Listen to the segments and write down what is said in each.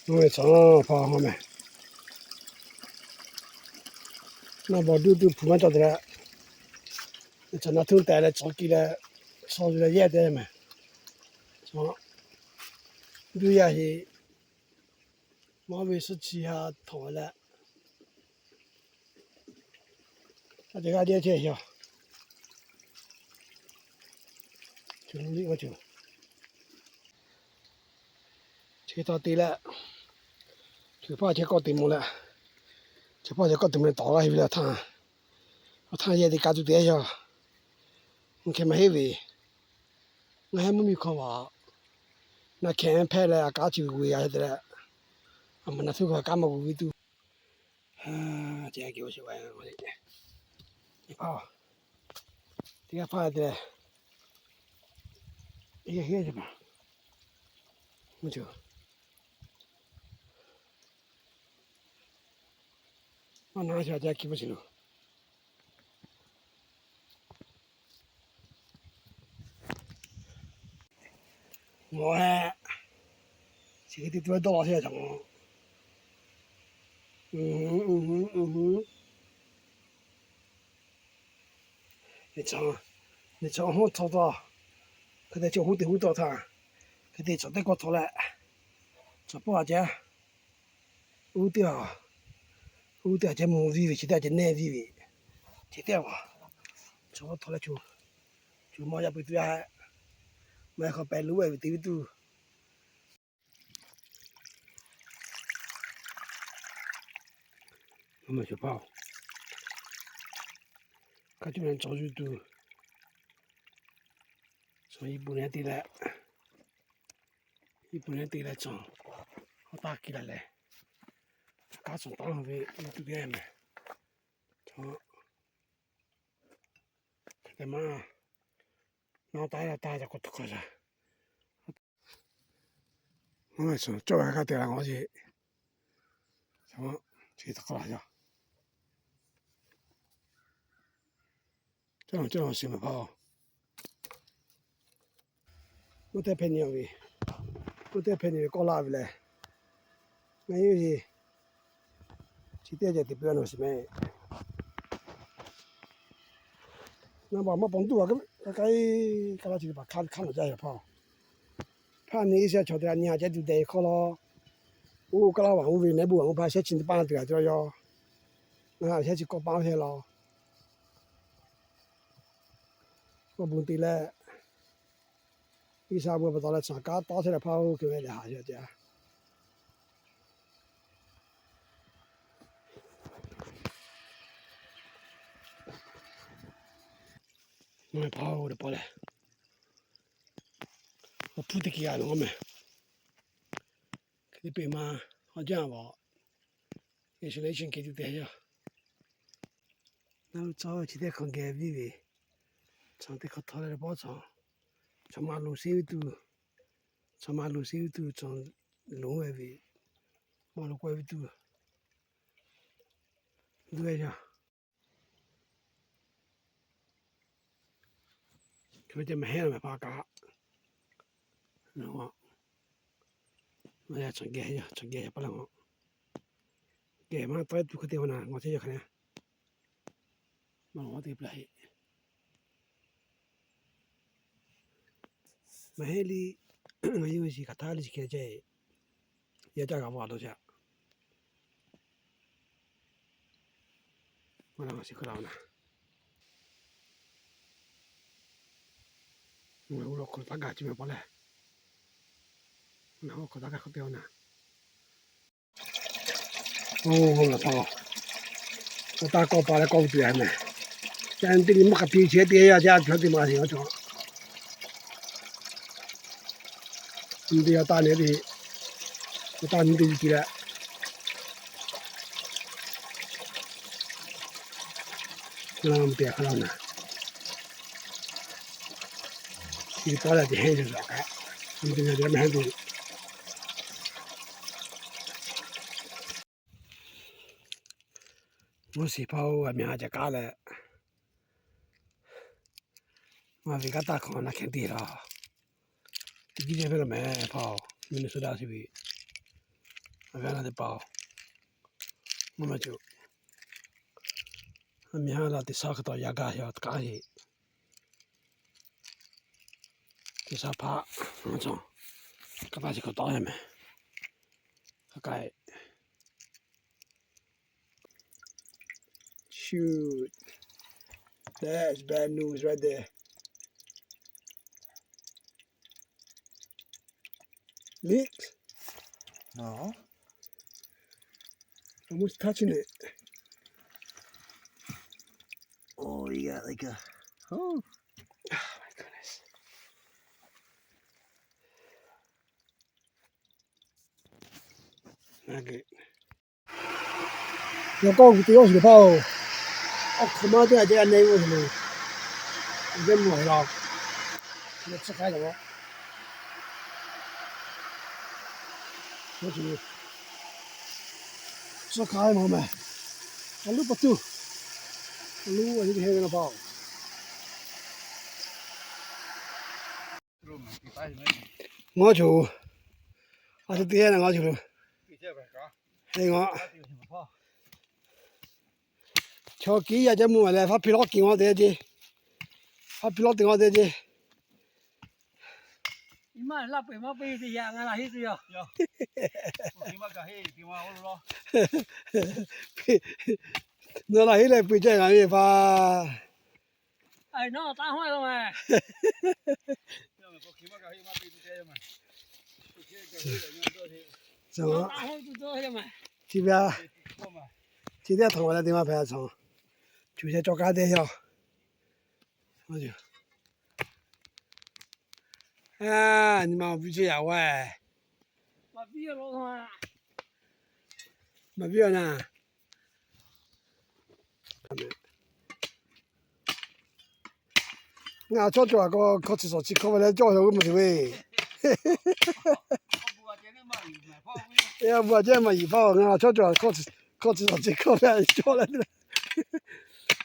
Mvuhˇ ve chaw hpaw hawˉ meh, naˆ bawˬ duˇ tuˬ hpu maˇ cawˬ te leh, chaw naˆ htuˇ teh leh chaw kiˬ leh, chaw zuhˬ leh yehˇ te meh. Chaw duˇ yaˇ heˆ, mawˇ ve suhˆ chi ha htawnˍ leh, a ceh g'aˇ jehˇ chehˇ yaˇ, cuˬ lu liˇ k'oˆ cuˬ. Chi taw te leh, chi hpaˇ chehˇ kawˆ te mvuh leh, chi hpaˇ chehˇ kawˆ te mvuh leh tawˍ g'aˇ heˆ ve leh htaˇ, a htaˇ yehˇ te ka tuˬ te yaˇ, mvuhˇ hkeh maˇ heˆ ve, ngaˬ heh mvuhˇ miˬ hkawˇ vaˬ, naˆ hkeh hpehˇ leh a kaˉ chi ve g'uˬ g'a te leh, a maˬ naˆ htuˇ hkawˇ kaˉ maˇ g'uˬ ve tuˬ. Ceh geh sheˍ ve, teˇ g'aˇ hpaˇ te leh, teˇ g'aˇ hpaˇ, maˇ na sha ceh kiˇ pui sheˍ lo. Ngaˬ heh, chi hk'e te tuˬ ve dawˇ law sheˍ a caꞈ ma. Neˇ chaw, neˇ chaw huˉ htawˇ taw, hk'e te chaw huˉ te huˉ taw htaˇ, hk'e te chaw teˇ kawˆ htawˇ leh, chaw pawˆ a ceh, uˉ teˇ a, uˉ teˇ a ceh mvuh viˇ ve, chi teˇ a ceh neˇ viˇ ve, chi teˇ a, chaw htawˇ leh, co maˇ yaˇ pui tuˬ yaˇ, maˇ yaˇ hk'aw pehꞈ lo ve te ve tuˬ. Mvuhˇ miˬ chaw hpaˇ-oˬ, kaꞈ cuˇ na cawˬ yuˬ tuˬ, chaw iˉ pu nehˉ te leh, iˉ pu nehˉ te leh chaw awˬ taˇ kiˬ la leh, kaꞈ chaw taˇ ve tuˬ teˇ meh, chaw hk'e te maˇ, naˇ taˇ la taˇ ca k'awꞈ htaꞈ k'aw shaˍ. Mvuhˇ miˬ chaw cawˇ g'a kaˇ te la ngaˬ ce, chi htaꞈ k'aw la yaˇ, cawˇ cawˇ shiˍ mehˍ hpaˇ-oˬ. Oˇ teˇ hpehꞈ nyi ve, oˇ teˇ hpehꞈ nyi ve kawˆ laˇ ve lehˬ, ngaˬ yawˇ ve chi teˇ ceh te piˇ a nawˬ shiˍ mehˍ. Naˇ baˬ maˇ paw tuˬ a, ka ka e, ka laˇ chi teˇ hpaˍ hk'aˇ hk'aˇ nawˬ jaˇ yaˇ hpaˇ-oˬ. Hpaˇ neˇ iˉ shaˉ chaw te la nyi a ceh tuˬ dehˬ hk'aw law. Oˇ ka laˇ vaˬ oˇ ve nehˉ buˇ vaˬ oˇ hpaˇ shehˉ chi teˇ paˇ te la cawˇ yaˇ. Ngaˬ shehˉ chi kawˆ paˇ hpehˇ law. Kawˆ bon te leh, iˉ shaˉ bon pa taw leh chaw kaˉ tawˉ chehˇ leh hpaˇ oˇ hk'e ve lehˬ haꞈ yaˇ ceh. Ngaˬ hpaˇ oˇ teˇ pawˆ lehˬ, awˬ hpuˇ teˇ kiˬ a loˬ mehˍ. Hk'e te peꞈ ma, awˬ jaˇ vaˬ, isolation kehˬ tuˬ te yaˇ. Naˇ ve chaw chi teˇ hk'aw geh viˇ ve, chaw teˇ hk'aw htawˇ leh pawˆ chaw, chaw ma loˍ sheˉ ve tuˬ, chaw ma loˍ sheˉ ve tuˬ, chaw loˍ ve ve, ma loˍ k'oˆ ve tuˬ, duˇ ve yaˇ. Chaw ceh maˇ heˆ laˇ mehˍ hpaˇ kaꞈ. Ngaˬ yaˇ chaw geh, chaw geh yaˇ paˇ laˇ ngaˬ. Geh maˇ tawˆ tuˬ hk'e te ve na ngaˬ chehˇ yaˇ hk'aˬ le. Maˇ g'a te pla heˆ. Maˇ heˆ le, ngaˬ yawˇ ve shiˍ hk'aˬ htaˇ le chi hk'e ceh, yaˇ caˇ g'a vaˬ dawˬ shaˍ. Maˇ na shiˍ hk'aˬ la na. Ngaˬ hui lo hk'aˬ taˇ gaˬ chi mehˍ paw leh, ngaˬ hui hk'aˬ taˇ gaˬ hk'aˬ te na. Oˇ, ngaˬ hpaˇ, taˇ kawˆ pa leh kawˆ tuˬ yaˇ mehˍ. Ca teˇ nyi maˇ k'aꞈ piˇ chi teˇ yaˇ jaˇ tuˬ teˇ ma shiˍ a chaw. Nyi teˇ yaˇ taˇ nyi teˇ, taˇ nyi teˇ nyi te leh, ngaˬ teˇ hk'aˬ la na. Chi pa leh teˇ heˆ ve kaꞈ, nyi teˇ nyi te maˇ heˆ tuˬ. Mvuhˇ shiˍ hpaˇ oˇ, a miˬ ha ca kaˉ leh, maˇ ve kaˉ taˇ hk'aw na hkeh te la. Teˇ jiˇ leh ve la mehˍ hpaˇ-oˬ, Minnesota chi ve. Ve la teˇ hpaˍ-oˬ, mvuhˇ maˇ cuˬ. Miˬ haˉ la teꞈ shaˉ hk'e taw yaꞈ gaˇ heˆ, a hk'aˇ heˆ. Teˇ shaˉ hpaˆ, a, k'aˉ taˇ chi hk'aw tawˆ yaˇ mehˍ. Hk'aˇ k'ai. Shoot. That's bad news right there. Nick. No. Almost touching it. Oh, you got like a, oh. Oh my goodness. Not good. Yaꞈ k'aw gu te awˬ shiˍ hpaˇ-oˬ, awˬ hk'aw maˇ teˇ g'aˇ teˇ g'aˇ ne-o shiˍ le. Awˬ jehˇ mvuh la, tsuhˇ hk'aˉ la, tsuhˇ hk'aˉ maˇ mehˍ. A luˉ pa tuˬ, a luˉ a yeˇ teˇ heˇ ve la hpaˇ-oˬ. Ngaw cuˬ, a teˇ teˇ heˇ ngaw cuˬ lo, ngaw. Chaw kiˉ yaˇ jehˇ mvuh leh faˉ piˇ lawˉ kiˬ ngaw te ce. Faˉ piˇ lawˉ te ngaw te ce. Nawˬ laˬ heˆ leh pui ceh ngaˬ ve pa. Chi ve, chi teˇ htaꞈ ngaˬ leh te maˇ hpehꞈ a chaw. Cuˬ ceh cawˬ kaˇ te yaˇ. Nyi ma awˬ viˉ ceˇ yaꞈ g'a. Maˍ viˉ a na. Ngaˬ chawˇ cawˬ a k'o, hkawˇ chi shawˍ chi hkawˇ ve leh cawˇ ve maˇ te ve. Eˬ, a bu a ceh maˇ yiˍ hpaˇ, ngaˬ chawˇ cawˬ a, hkawˇ chi shawˍ chi hkawˇ ve cawˇ leh,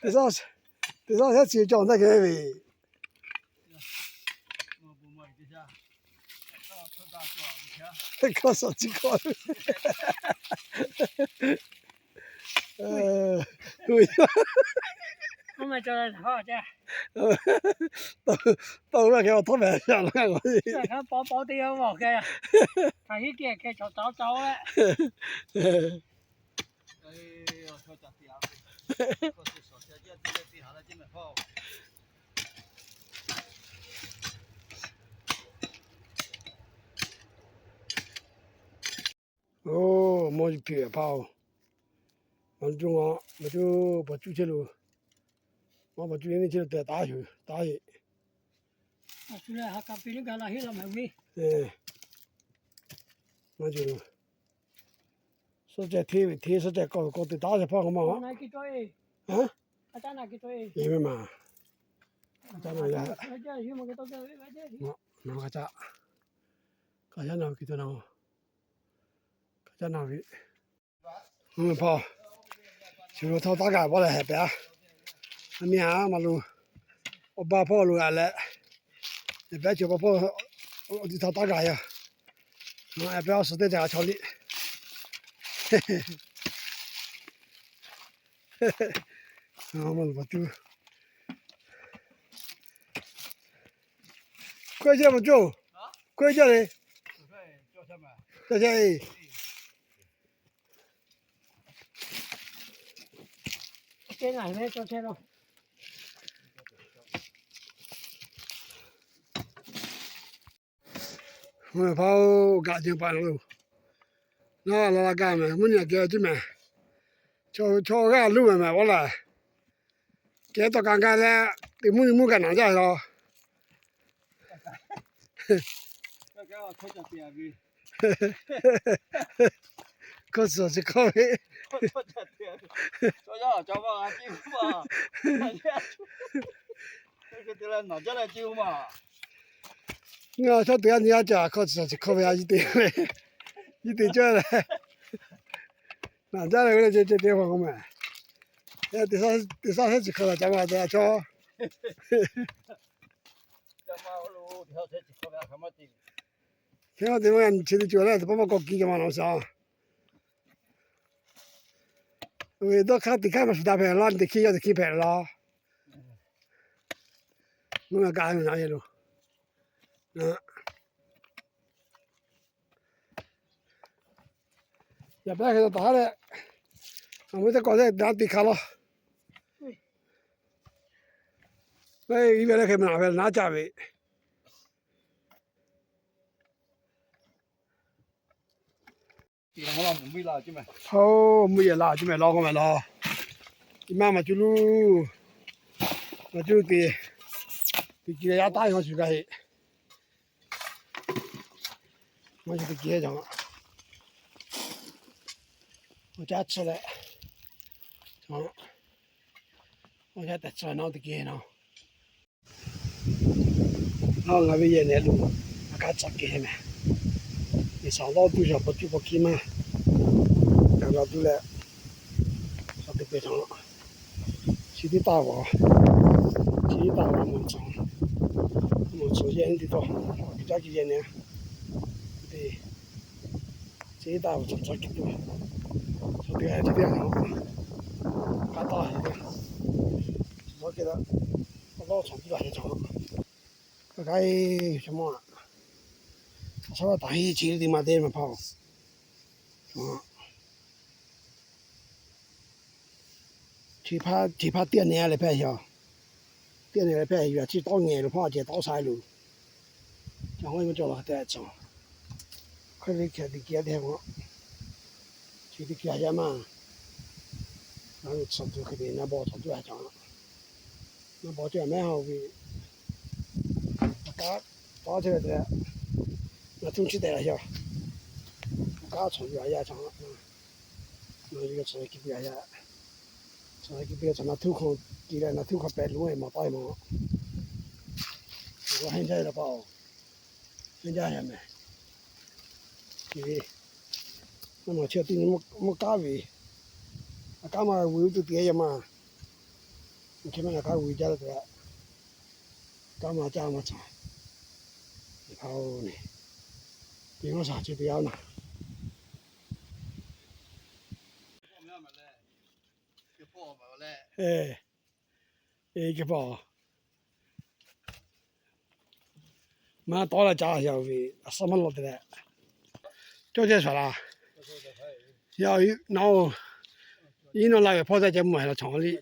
teˇ shaˉ shehˉ chi cawˬ taˇ hkeh ve. Hkawˇ shawˍ chi hkawˇ. Tawˇ ve hk'e awˬ htawˇ mehˍ shaˍ laˇ ngaˬ. Oˬ, mawˇ yuˬ piˇ hpaˇ-oˬ, maˇ cuˇ ngaˬ, maˇ cuˇ paˍ cuˇ chehˇ lo, maˇ paˍ cuˇ neˇ chehˇ lo tehꞈ taˉ yuˬ taˉ e. Maˇ cuˇ lo, suhˉ ceh hteˇ ve hteˇ, suhˉ ceh kawˇ ve kawˇ te taˉ chehˇ hpaˇ k'o maˇ. Eˬ, ve maˬ, a caˉ na yaˇ, naˬ ka caˆ, ka yaˇ na ve ki te na, ka caˉ na ve. Hpaˇ, chi lo htawˇ taˉ gaˬ pawˆ leh hehꞈ pehꞈ a. A miˇ a maˇ lo, awˬ ba hpawˇ lo g'a leh, hehꞈ pehꞈ chi pa hpawˇ, awˬ ti htawˇ taˉ gaˬ yaˇ. Hehꞈ pehꞈ awˬ suhˍ teˇ ca chaw liˇ. Maˇ lo pa tuˬ. K'oˆ jaˇ maˇ cawˇ. K'oˆ jaˇ le. Ca ca e. Hpaˇ-oˬ, gaꞈ jehˬ paˍ lo, naˉ la la gaˇ mehˍ, mvuhˇ nyi a geh ceˇ mehˍ. Chaw chaw g'aˇ luˇ mehˍ mehˍ, oˇ laˬ kehˉ tawˇ ka gaˇ leh, teꞈ mvuhˇ nyi mvuhˇ gaˬ naˍ jaˇ la. Hkawˇ chi shawˍ chi hkawˇ ve, ngaˬ chaw teˇ g'aˇ nyi a caꞈ hkawˇ chi shawˍ chi hkawˇ ve a, yiˇ te, yiˇ te cawˇ leh, naˍ jaˇ leh ve le ce ce te hpaˍ k'o mehˍ. Teˇ shaˉ shehˉ chi hkawˇ la ca ma te a chaw. Hk'e te maˇ g'a nyi chi teˇ cawˬ leh teˇ pawˆ maˇ kawˆ kiˇ ca ma laꞈ shaˍ. Ve dawˇ hk'aˇ teˇ hk'aˇ maˇ shuˍ daꞈ hpehꞈ laˇ, teˇ hk'aˇ yawˇ teˇ hk'aˇ hpehꞈ laˇ. Mvuhˇ g'a kaꞈ na ye lo. Yaꞈ pehˉ hk'e taˍ leh, awˬ mvuhˇ teˇ kawꞈ leh daꞈ teˇ hk'aˇ laˇ. Iˉ ve leh hk'e maˍ ve naˉ caˇ ve. Oˇ mvuhˇ yehˬ la cuˇ mehˍ law k'oˆ mehˍ law. Iˉ maˇ maˍ cuˇ luˬ. Maˍ cuˇ luˬ te. Teˇ ci leh yaˇ taˉ maˇ shuˍ g'a heˆ. Maˇ shuˍ teˇ ci cawˬ. Awˬ caˉ tsuhˇ leh, awˬ caˉ tehꞈ tsuhˇ nawˉ teˇ ci nawˉ. Ngaˬ ve yehˬ nehˬ lo, a kaˉ tcuh kehˬ mehˍ. Iˉ saˍ lawˇ tuˇ yaꞈ paw cuˇ paw kiˇ maˇ, gaˬ la tuˬ leh, shaˍ teꞈ pehˍ htaꞈ, chi teˇ taˇ vaˬ, chi teˇ taˇ vaˬ mawˬ tcuhˍ, mawˬ tcuhˍ yehˬ teˇ tawˇ, awˬ viˉ caˉ ki yehˬ nehˬ, te, chi teˇ taˇ vaˬ tcuhˍ tcuhˍ kiˇ tuˬ, shaˍ teꞈ chi teˇ g'aˇ, ka taˇ, chi tcuhˍ kiˇ la, awˬ lawˇ chaw tuˬ la yehˬ cawˬ. Kaˇ kaˇ e, chaw mawˇ a, a shaˉ laˇ taˍ heˆ, chi teˇ maˇ te maˇ hpaˇ-oˬ. Chi hpaˇ teˇ g'aˇ nehˬ leh hpehꞈ yaˇ, teˇ g'aˇ nehˬ leh hpehꞈ yaˇ, chi tawˇ ngehˬ lo hpaˇ ceh tawˇ sha loˬ. Ca hawˉ maˇ cawˬ la hk'e te cawˬ. Hk'e ve hk'e teˇ g'aˇ te ma, chi teˇ g'aˇ yaˇ maˇ, ngaˬ hui tcuhˍ tuˬ hk'e te na bawˬ tcuhˍ tuˬ a cawˬ. Na bawˬ cawˬ mehˉ ha ve, a kaˉ tawˇ chehˇ ve te, na tuˇ chi tehꞈ la yaˇ, a kaˉ chaw yuˬ a yaˇ cawˬ. Ngaˬ hui tcuhˍ kiˇ pui a yaˇ, tcuhˍ kiˇ pui a cawˬ na tuˇ hk'aw, ti leh na tuˇ hk'aw pehꞈ loˬ e maˍ taˇ e maˬ. Hehnˇ jaˇ la paˇ-oˬ, hehnˇ jaˇ yaˇ mehˍ. Maˇ maˬ chi teˇ nyi mvuhˇ kaˉ ve, a kaˉ maˇ vuiˬ tuˬ te yaˇ maˇ. Hk'e maˇ na kaˉ vuiˬ jaˇ la te, kaˉ maˇ caˇ maˇ caˇ. Hk'aˬ oˬ nehˬ, te maˇ shaˍ chi teˇ g'aˇ na. Eˬ, eˬ, maˇ tawˉ la caˇ yaˇ ve, a shaˉ maˇ lawˬ te leh, cawˇ ceh shaˍ laˇ. Yaˇ, nawˬ, iˉ nawˬ la ve hpawˇ taˇ ceh mvuhˇ haiˬ la chaw liˇ.